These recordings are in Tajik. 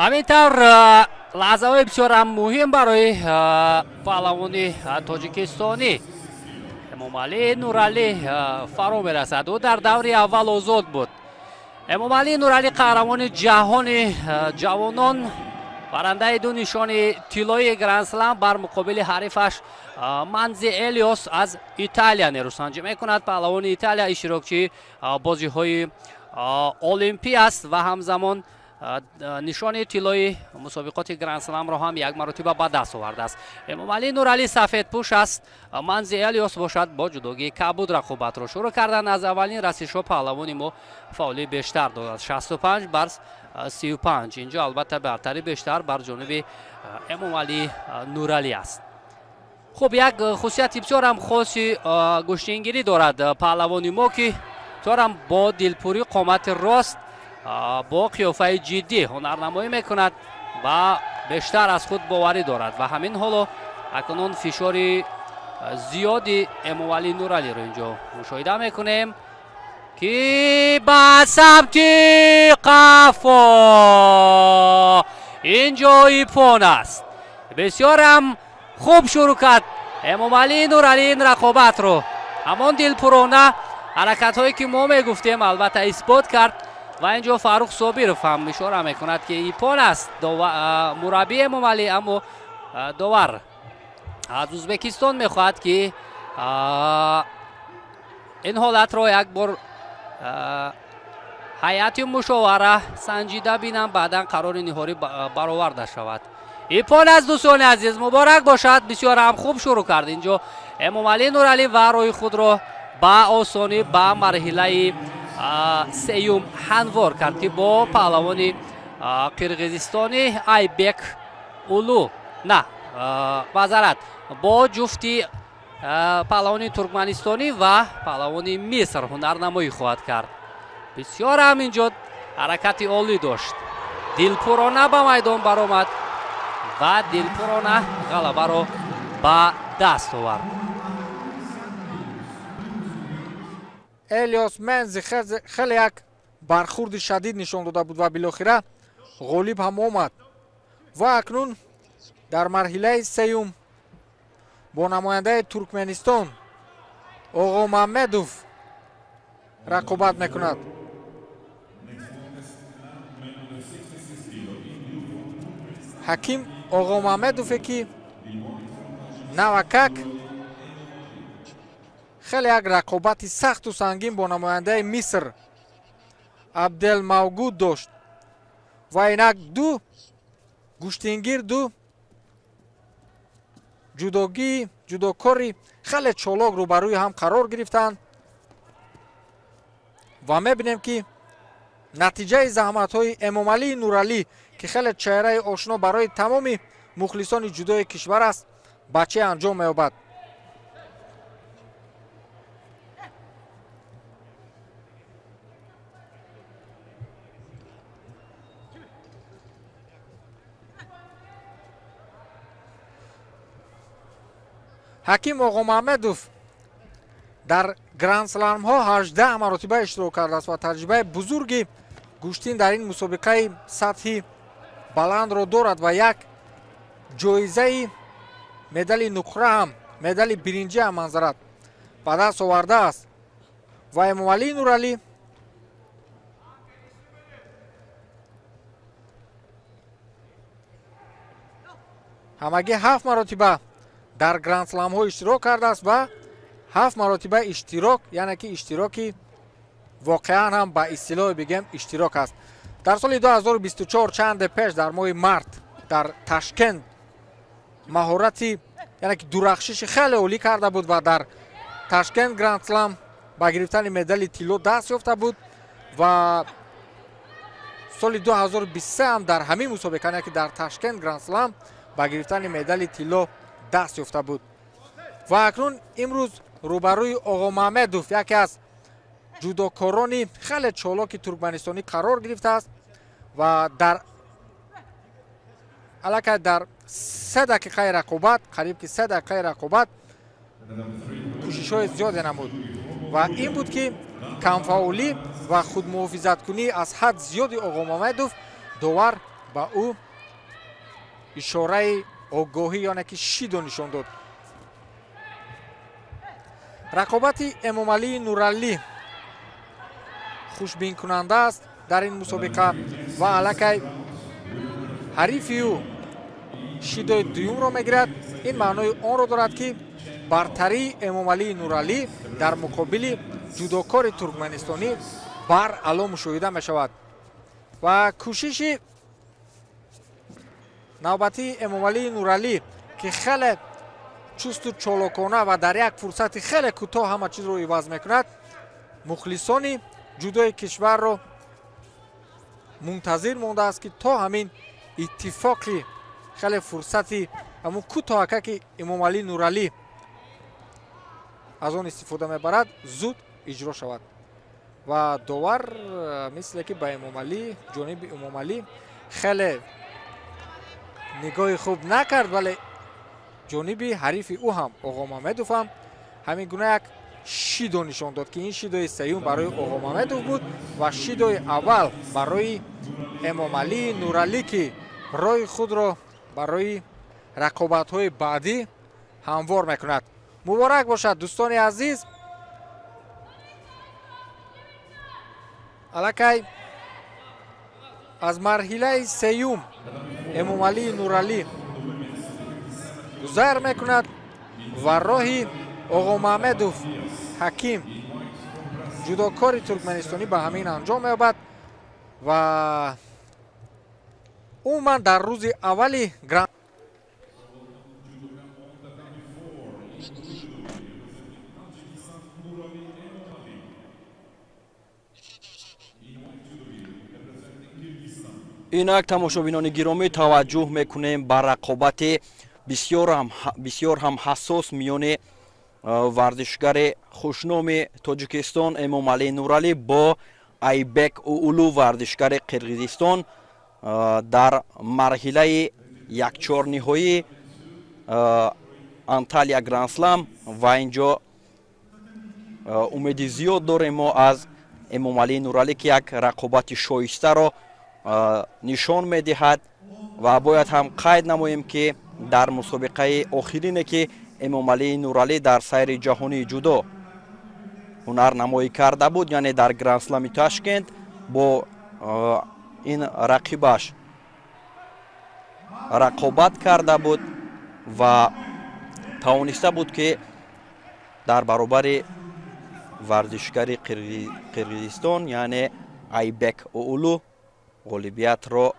Ҳамин тавр, лаҳзаҳои бисёрам муҳим барои паҳлавони тоҷикистонӣ Эмомалӣ Нуралӣ фаро мерасад. Ӯ дар даври аввал озод буд. Эмомалӣ Нуралӣ, қаҳрамони ҷаҳони ҷавонон, барандаи ду нишони тиллоии Грандслам, бар муқобили ҳарифаш Манзи Элиос аз Италия нерӯсанҷӣ мекунад. Паҳлавони Италия иштирокчии бозиҳои Олимпӣ аст ва ҳамзамон нишони тиллои мусобиқоти Грандсламро ҳам як маротиба ба даст овардааст. Эмомалӣ Нуралӣ сафедпӯш аст, Манзи Элиос бошад бо ҷудогии кабуд. Рақобатро шурӯъ кардан. Аз аввалин расишҳо паҳлавони мо фаъолии бештар дорад, 65 бар 35. Инҷо албатта бартарӣ бештар бар ҷониби Эмомалӣ Нуралӣ аст. Хуб, як хусусияти бисёрам хоси гӯштингирӣ дорад паҳлавони мо, ки бисёрам бо дилпурӣ, қомати рост, бо қиёфаи ҷиддӣ ҳунарнамоӣ мекунад ва бештар аз худ боварӣ дорад. Ва ҳамин ҳоло акнун фишори зиёди Эмомалӣ Нуралиро инҷо мушоҳида мекунем, ки ба самти қафо инҷо иппон аст. Бисёрам хуб шурӯъ кард Эмомалӣ Нуралӣ ин рақобатро. Ҳамон дилпурона ҳаракатҳое, ки мо мегуфтем, албатта исбот кард. Ва инҷо Фаррух Собиров ҳам ишора мекунад, ки иппон аст, мураббии Эмомалӣ. Аммо довар аз Ӯзбекистон мехоҳад, ки ин ҳолатро як бор ҳайати мушовара санҷида бинам, баъдан қарори ниҳоӣ бароварда шавад. Иппон аст, дӯстони азиз, муборак бошад. Бисёр ҳам хуб шурӯъ кард инҷо Эмомалӣ Нуралӣ ва роҳи худро ба осонӣ ба марҳилаи сеюм ҳамвор кард, ки бо паҳлавони қирғизистонӣ Айбек Улу, на, маъзарат, бо ҷуфти паҳлавони туркманистонӣ ва паҳлавони Миср ҳунарнамоӣ хоҳад кард. Бисёр ҳам инҷо ҳаракати олӣ дошт, дилпурона ба майдон баромад ва дилпурона ғалабаро ба даст овард. Элиос Мензи хеле як бархурди шадид нишон дода буд ва билохира ғолиб ҳам омад. Ва акнун дар марҳилаи сеюм бо намояндаи Туркменистон Оғомамедов рақобат мекунад. Ҳаким Оғомамедове, ки навакак хеле як рақобати сахту сангин бо намояндаи Миср Абделмавгуд дошт. Ва инак ду гӯштингир, ду ҷудогии ҷудокори хеле чолок рӯбарӯи ҳам қарор гирифтанд ва мебинем, ки натиҷаи заҳматҳои Эмомалии Нуралӣ, ки хеле чеҳраи ошно барои тамоми мухлисони ҷудои кишвар аст, ба чӣ анҷом меёбад. Ҳаким Оғомаҳмедов дар грандсламҳо 18 маротиба иштирок кардааст ва таҷрибаи бузурги гӯштин дар ин мусобиқаи сатҳи баландро дорад ва як ҷоизаи медали нуқра ҳам, медали биринҷӣ ҳам манзарат ба даст овардааст. Ва Эмомалӣ Нуралӣ ҳамагӣ ҳафт маротиба дар грандсламҳо иштирок кардааст ва ҳафт маротиба иштирок, яъне ки иштироки воқеан ҳам ба истилоҳе бигем, иштирок аст. Дар соли 2024, чанде пеш, дар моҳи март, дар Ташкент маҳорати, яъне ки дурахшиши хеле олӣ карда буд ва дар Ташкент Грандслам ба гирифтани медали тилло даст ёфта буд. Ва соли 2023 ҳам дар ҳамин мусобиқа, яъне ки дар Ташкент Грандслам, ба гирифтани медали тилло даст ёфта буд. Ва акнун имрӯз рӯбарӯи Оғомаҳмедов, яке аз ҷудокорони хеле чолоки туркманистонӣ, қарор гирифтааст ва дар аллакай дар 3 дақиқаи рақобат, қариб ки 3 дақиқаи рақобат, кӯшишҳои зиёде намуд. Ва ин буд, ки камфаъолӣ ва худмуҳофизаткунӣ аз ҳад зиёди Оғомамедов довар Ба ӯ ишораи огоҳӣ, яъне ки шидо нишон дод. Рақобати Эмомалии Нуралӣ хушбинкунанда аст дар ин мусобиқа ва аллакай ҳарифи ӯ шидои дуюмро мегирад. Ин маънои онро дорад, ки бартарии Эмомалии Нуралӣ дар муқобили ҷудокори туркманистонӣ баръало мушоҳида мешавад. Ва кӯшиши навбатии Эмомалии Нуралӣ, ки хеле чусту чолокона ва дар як фурсати хеле кӯтоҳ ҳама чизро иваз мекунад, мухлисони ҷудои кишварро мунтазир мондааст, ки то ҳамин иттифоқи хеле фурсати ҳамун кӯтоҳака, ки Эмомалӣ Нуралӣ аз он истифода мебарад, зуд иҷро шавад. Ва довар мисле ки ба Эмомалӣ, ҷониби Эмомалӣ хеле нигоҳи хуб накард, вале ҷониби ҳарифи ӯ ҳам, Оғомамедов ҳам ҳамин гуна як шидо нишон дод, ки ин шидои сеюм барои Оғомамедов буд ва шидои аввал барои Эмомалӣ Нуралӣ, ки роҳи худро барои рақобатҳои баъдӣ ҳамвор мекунад. Муборак бошад, дӯстони азиз. Аллакай аз марҳилаи сеюм Эмомалӣ Нуралӣ гузар мекунад ва роҳи Оғомамедов Ҳаким, ҷудокори туркманистонӣ, ба ҳамин анҷом меёбад. Ва умуман дар рӯзи аввали гранд Инак, тамошобинони гиромӣ, таваҷҷӯҳ мекунем ба рақобати бисёр ҳам ҳассос миёни варзишгари хушноми Тоҷикистон Эмомалӣ Нуралӣ бо Айбек Уулу, варзишгари Қирғизистон, дар марҳилаи якчорниҳоӣ Анталия Грандслам. Ва инҷо умеди зиёд дорем мо аз Эмомалӣ Нуралӣ, ки як рақобати шоистаро нишон медиҳад. Ва бояд ҳам қайд намоем, ки дар мусобиқаи охирине, ки Эмомалӣ Нуралӣ дар сайри ҷаҳонии ҷудо ҳунарнамоӣ карда буд, яъне дар Грандслами Ташкент, бо ин рақибаш рақобат карда буд ва тавониста буд, ки дар баробари варзишгари Қирғизистон, яъне Айбек Уулу, ғолибиятро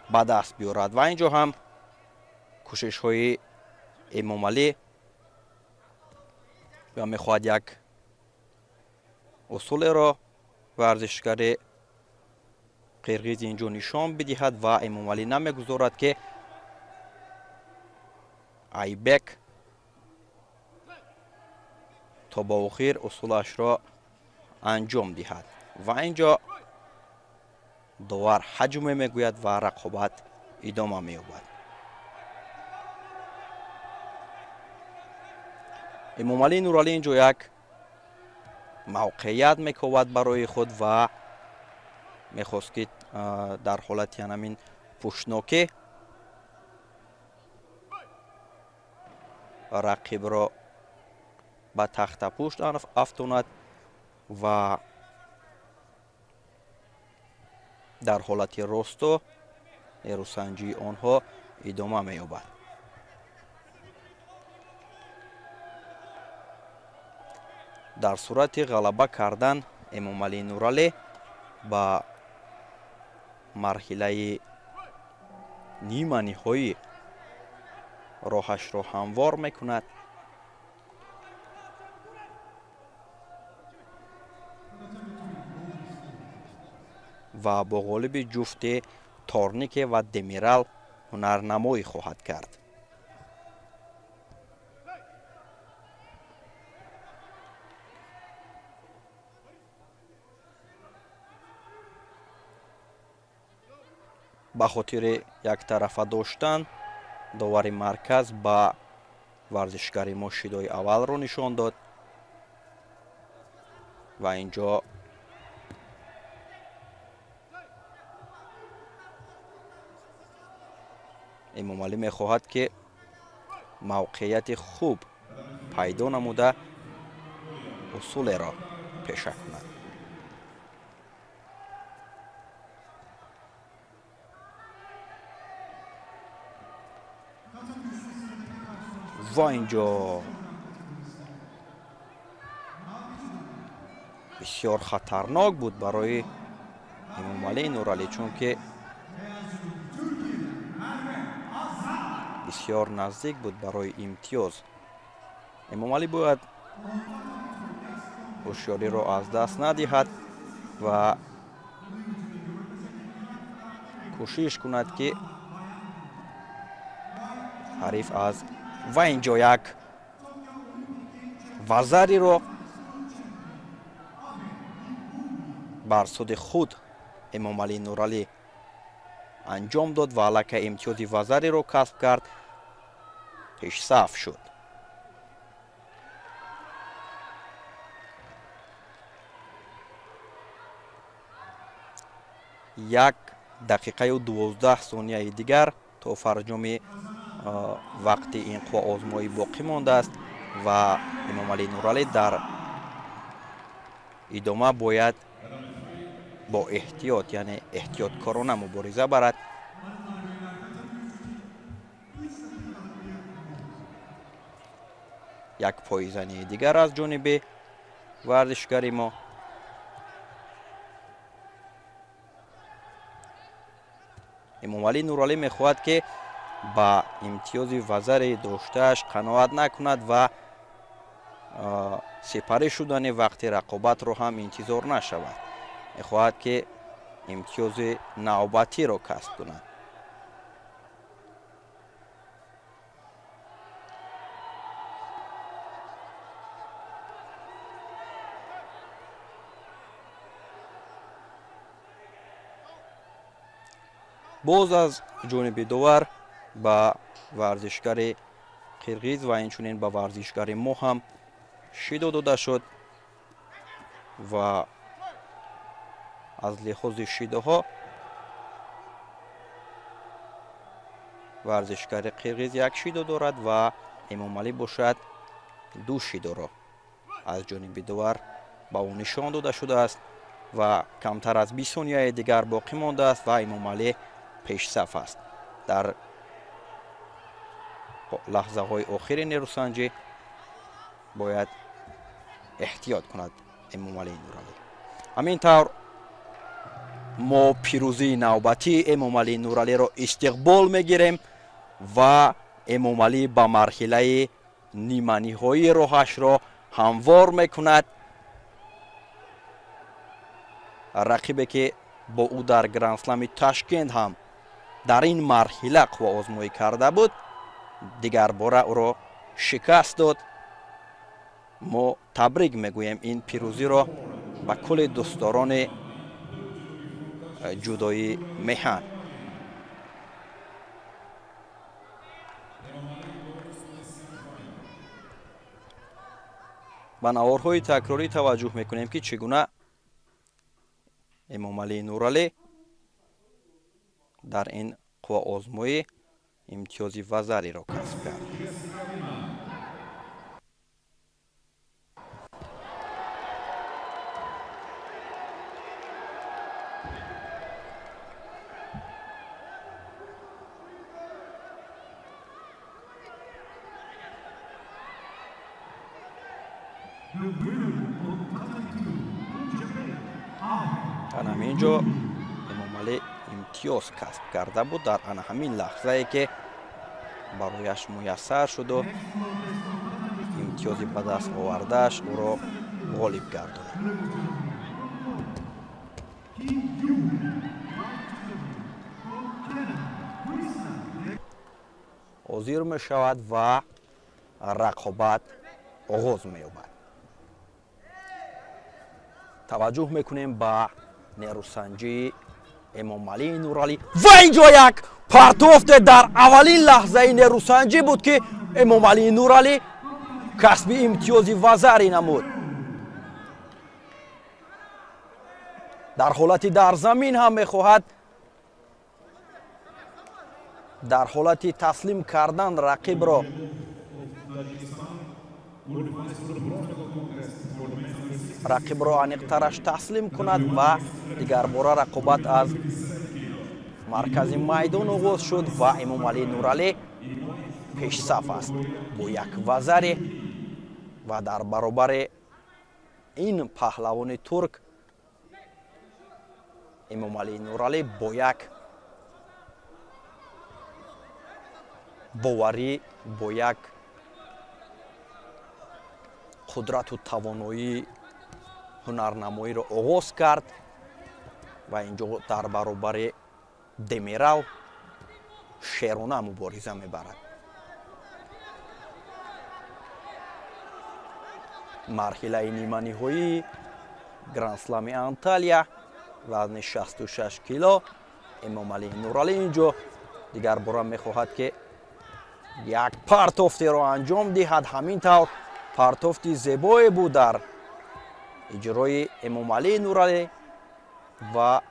ба даст биёрад. Ва инҷо ҳам кӯшишҳои Эмомалӣ ва мехоҳад як усулеро варзишгари қирғиз инҷо нишон бидиҳад ва Эмомалӣ намегузорад, ки Айбек то ба охир усулашро анҷом диҳад. Ва инҷо довар ҳаҷме мегӯяд ва рақобат идома меёбад. Эмомалӣ Нуралӣ инҷо як мавқеият мекобад барои худ ва мехост, ки дар ҳолати ҳамин пӯшнокӣ рақибро ба тахтапушт афтонад ва дар ҳолати росто нерӯсанҷии онҳо идома меёбад. Дар сурати ғалаба кардан Эмомалӣ Нуралӣ ба марҳилаи ниманиҳоӣ роҳашро ҳамвор мекунад. Ва бо ғолиби ҷуфти Торнике ва Демирал ҳунарнамоӣ хоҳад кард. Ба хотири яктарафа доштан довари марказ ба варзишгари мо шидои аввалро нишон дод ва инҷо Эмомалӣ мехоҳад, ки мавқеияти хуб пайдо намуда усулеро пеша кунад. Ва инҷо бисёр хатарнок буд барои Эмомалӣ Нуралӣ, чунки бисёр наздик буд барои имтиёз. Эмомалӣ бояд ҳушёриро аз даст надиҳад ва кӯшиш кунад, ки ҳариф аз ва инҷо як вазариро бар суди худ Эмомалӣ Нуралӣ анҷом дод ва аллакай имтиёзи вазариро касб кард, пешсаф шуд. Як дақиқаю 12 сонияи дигар то фарҷоми вақти ин қувваозмоӣ боқӣ мондааст ва Эмомалӣ Нуралӣ дар идома бояд бо эҳтиёт, яъне эҳтиёткорона мубориза барад. Як пойзании дигар аз ҷониби варзишгари мо. Эмомалӣ Нуралӣ мехоҳад, ки ба имтиёзи вазари доштааш қаноат накунад ва сипарӣ шудани вақти рақобатро ҳам интизор нашавад. Мехоҳад, ки имтиёзи навбатиро касб кунад. Боз аз ҷониби довар ба варзишгари қирғиз ва инчунин ба варзишгари мо ҳам шидо дода шуд ва аз лиҳози шидоҳо варзишгари қирғиз як шидо дорад ва Эмомалӣ бошад 2 шидоро аз ҷониби довар ба ӯ нишон дода шудааст ва камтар аз 20 сонияи дигар боқӣ мондааст ва Эмомалӣ пешсаф аст. Дар лаҳзаҳои охири нерӯсанҷӣ бояд эҳтиёт кунад Эмомалӣ Нуралӣ. Ҳамин тавр мо пирӯзии навбатии Эмомалӣ Нуралиро истиқбол мегирем ва Эмомалӣ ба марҳилаи ниманиҳоии роҳашро ҳамвор мекунад. Рақибе ки бо ӯ дар Грандслами Ташкент ҳам дар ин марҳила қувваозмоӣ карда буд, дигарбора ӯро шикаст дод. Мо табрик мегӯем ин пирӯзиро ба кулли дӯстдорони ҷудои меҳан. Ба наворҳои такрорӣ таваҷҷӯҳ мекунем, ки чӣ гуна Эмомалӣ Нуралӣ дар ин қувваозмоӣ имтиёзи вазариро касб кард. Ана ҳамин ҷо Эмомалӣ имтиёз касб карда буд дар ана ҳамин лаҳзае, ки барояш муяссар шуду имтиёзи ба даст овардааш ӯро ғолиб гардонид. Ҳозир мешавад ва рақобат оғоз меёбад. Таваҷҷӯҳ мекунем ба нерӯсанҷии Эмомалӣ Нуралӣ ва инҷо як партофте дар аввалин лаҳзаи нерӯсанҷӣ буд, ки Эмомалӣ Нуралӣ касби имтиёзи вазарӣ намуд. Дар ҳолати дар замин ҳам мехоҳад Дар ҳолати таслим кардан рақибро аниқтараш таслим кунад ва дигарбора рақобат аз маркази майдон оғоз шуд ва Эмомалӣ Нуралӣ пешсаф аст бо як вазаре ва дар баробари ин паҳлавони турк Эмомалӣ Нуралӣ бо як боварӣ, бо як қудрату тавоноии ҳунарнамоиро оғоз кард ва инҷо дар баробари Демирал шерона мубориза мебарад. Марҳилаи ниманиҳоии Грандслами Анталия вазни 66 кило Эмомалӣ Нуралӣ инҷо дигар бора мехоҳад ки як партофтеро анҷом диҳад. Ҳамин тавр партофти зебое буд дар иҷрои Эмомалӣ Нуралӣ ва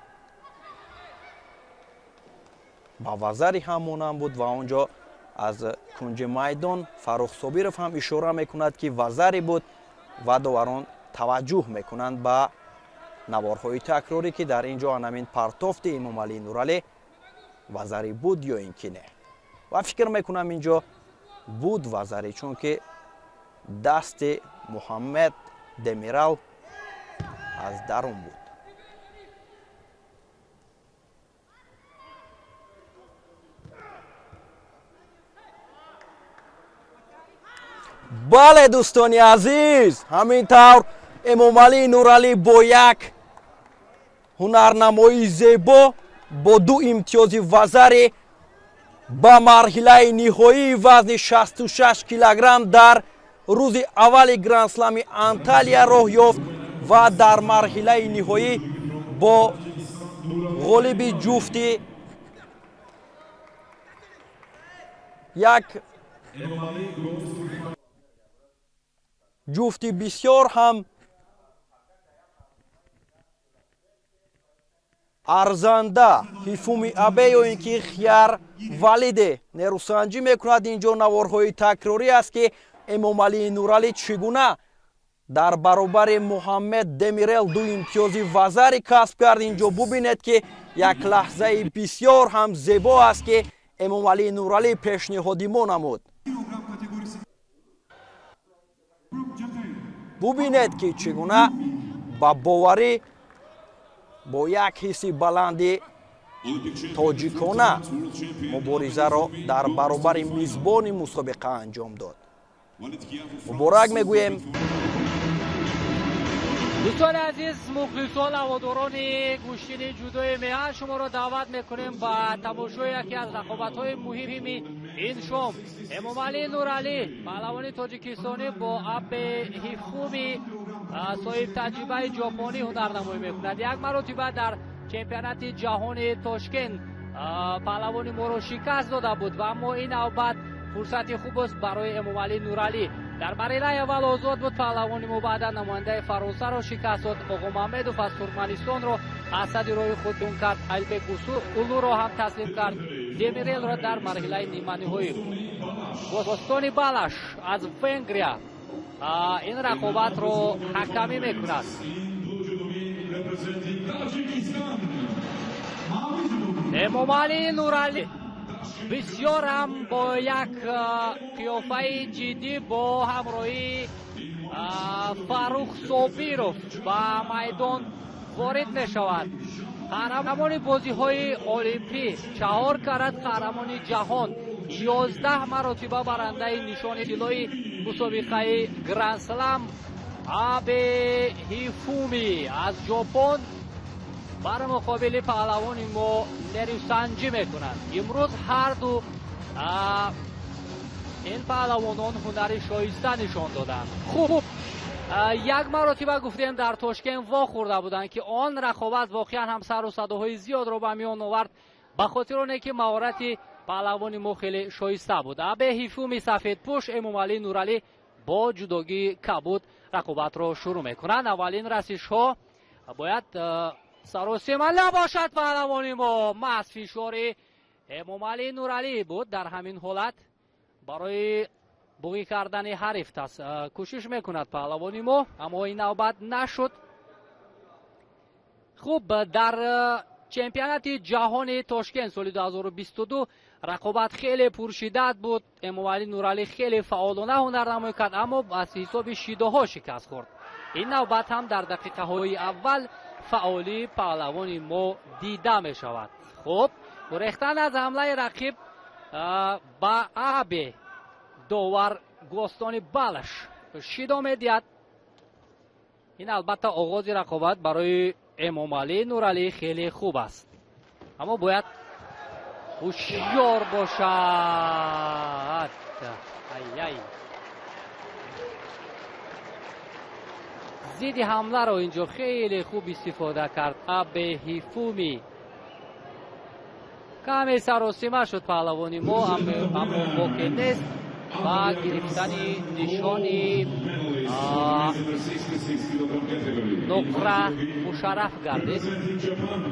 ба вазари ҳам монанд буд ва он ҷо аз кунҷи майдон Фаррух Собиров ҳам ишора мекунад ки вазаре буд ва доварон таваҷҷӯҳ мекунанд ба наворҳои такрорӣ ки дар ин ҷо анамин партофти Эмомалӣ Нуралӣ вазаре буд ё ин ки не. Ва фикр мекунам ин ҷо буд вазаре, чунки дасти Муҳаммад Демирал аз дарун буд. Бале, дӯстони азиз, ҳамин тавр Эмомалӣ Нуралӣ бо як ҳунарнамоии зебо бо ду имтиёзи вазаре ба марҳилаи ниҳоии вазни 66 килограмм дар рӯзи аввали Грандслами Анталия роҳ ёфт ва дар марҳилаи ниҳоӣ бо ғолиби ҷуфти як ҷуфти бисёр ҳам арзанда Ҳифуми Абе ё ин ки Хияр Валиде нерӯсанҷӣ мекунад. Инҷо наворҳои такрорӣ аст ки Эмомалӣ Нуралӣ чӣ гуна дар баробари Муҳаммад Демирел ду имтиёзи вазаре касб кард. Инҷо бубинед ки як лаҳзаи бисёр ҳам зебо аст ки Эмомалӣ Нуралӣ пешниҳоди мо намуд. Бубинед ки чӣ гуна ба боварӣ бо як ҳисси баланди тоҷикона муборизаро дар баробари мизбони мусобиқа анҷом дод. Муборак мегӯем. Дӯстони азиз, мухлисон, ҳаводорони гӯштини ҷудои меҳан, шуморо даъват мекунем ба тамошои яке аз рақобатҳои муҳими ин шом. Эмомалӣ Нуралӣ, паҳлавони тоҷикистонӣ, бо Абе Ҳифуми соҳибтаҷрибаи ҷопонӣ ҳунарнамоӣ мекунад. Як маротиба дар чемпионати ҷаҳони Тошкент паҳлавони моро шикаст дода буд ва аммо ин навбат фурсати хуб аст барои Эмомалӣ Нуралӣ. Дар марҳилаи аввал озод буд паҳлавони мо, баъдан намояндаи Фаронсаро шикаст дод. Оғомамедов аз Туркманистонро аз сади роҳи худ дун кард. Албек Улуро ҳам таслим кард. Демирелро дар марҳилаи ниманиҳоӣ. Бостони Балаш аз Венгрия ин рақобатро ҳакамӣ мекунад. Эмомалӣ Нуралӣ бисёрам бо як қиёфаи ҷиддӣ бо ҳамроҳии Фаррух Собиров ба майдон ворид мешавад. Қаҳрамони бозиҳои олимпӣ, 4 карат қаҳрамони ҷаҳон, 11 маротиба барандаи нишони тиллои мусобиқаи Грандслам Абе Ҳифуми аз Ҷопон бар муқобили паҳлавони мо нерӯсанҷӣ мекунанд. Имрӯз ҳарду ин паҳлавонон ҳунари шоиста нишон доданд. Хуб, як маротиба гуфтем дар Тошкент вохӯрда буданд ки он рақобат воқеан ҳам сару садоҳои зиёдро ба миён овард, ба хотир оне ки маҳорати паҳлавони мо хеле шоиста буд. Абе Ҳифуми сафедпӯш, Эмомалӣ Нуралӣ бо ҷудогии кабуд рақобатро шурӯъ мекунанд. Аввалин расишҳо бояд саросема набошад паҳлавони мо. Маҳз фишори Эмомалӣ Нуралӣ буд дар ҳамин ҳолат барои буғӣ кардани ҳариф кӯшиш мекунад паҳлавони мо, аммо ин навбат нашуд. Хуб, дар чемпионати ҷаҳони Тошкент соли 2022 рақобат хеле пуршиддат буд. Эмомалӣ Нуралӣ хеле фаъолона ҳунарнамоӣ кард, аммо аз ҳисоби шидоҳо шикаст хӯрд. Ин навбат ҳам дар дақиқаҳои аввал фаъолии паҳлавони мо дида мешавад. Хуб, гурехтан аз ҳамлаи рақиб ба Абе довар Гостони Балаш шидо медиҳад. Ин албатта оғози рақобат барои Эмомалӣ Нуралӣ хеле хуб аст, аммо бояд ҳушёр бошад. Ай-ай, зидди ҳамларо инҷо хеле хуб истифода кард Абе Ҳифуми. Каме саросима шуд паҳлавони мо, аммо боке нест ба гирифтани нишони нуқра мушарраф гардид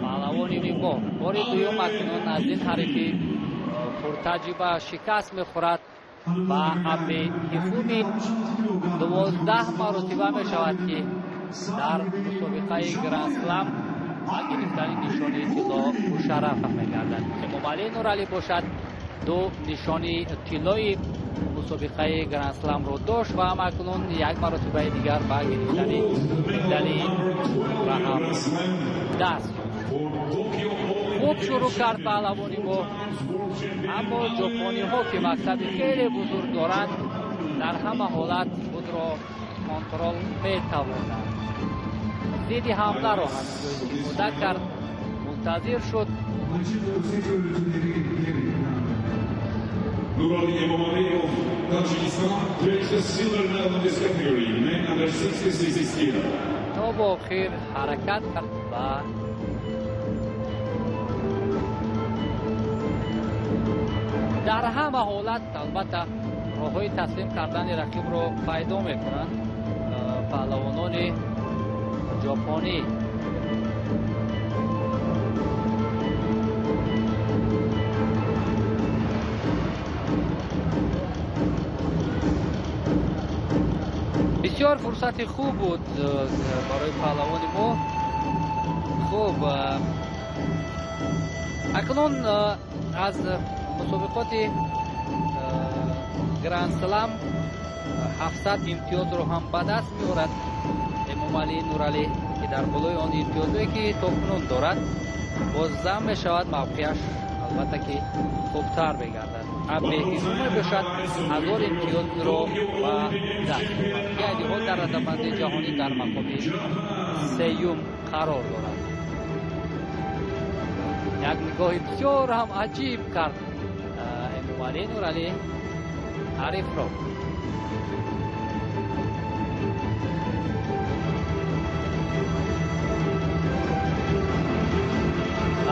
паҳлавони мо. Бори дуюм акнун аз ин ҳарифи пуртаҷриба шикаст мехӯрад ва Абе Ҳифуми 12 маротиба мешавад, ки дар мусобиқаи Гранд-слам ба гирифтани нишони тилло мушарраф мегардад. Эмомалӣ Нуралӣ бошад 2 нишони тиллои мусобиқаи Гранд-сламро дошт ва акнун як маротибаи дигар ба гирифтани медали нуқра ҳам даст ёфт. Хуб шурӯъ кард паҳлавони мо, аммо ҷопониҳо, ки мактаби хеле бузург доранд, дар ҳама ҳолат худро контрол метавонанд. Зидди ҳамларо ҳаминҷо истифода кард, мунтазир шуд. Nurali Emomali of Tajikistan takes the silver medal in this category, men under 66 kilo. То ба охир ҳаракат кард ва дар ҳама ҳолат албатта роҳҳои таслим кардани рақибро пайдо мекунанд паҳлавонони ҷопонӣ. Бисёр фурсати хуб буд барои паҳлавони мо. Хуб, акнун аз мусобиқоти Гранд-слам 700 имтиёзро ҳам ба даст меорад Эмомалӣ Нуралӣ, ки дар болои он имтиёзое ки то кунун дорад боз зам мешавад, мавқеаш албатта ки хубтар мегардад. Абе Ҳифуми бошад 1000 имтиёзро ба даст меорад, ки айни ҳол дар радабандии ҷаҳонӣ дар мақоми сеюм қарор дорад. Як нигоҳи бисёр ҳам аҷиб кард Эмомалӣ Нуралӣ ҳарифро.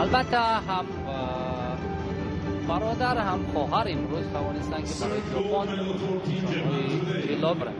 Албатта ҳам бародар ҳам хоҳар имрӯз тавонистанд, ки барои Ҷопон нишонҳои тилло баранд.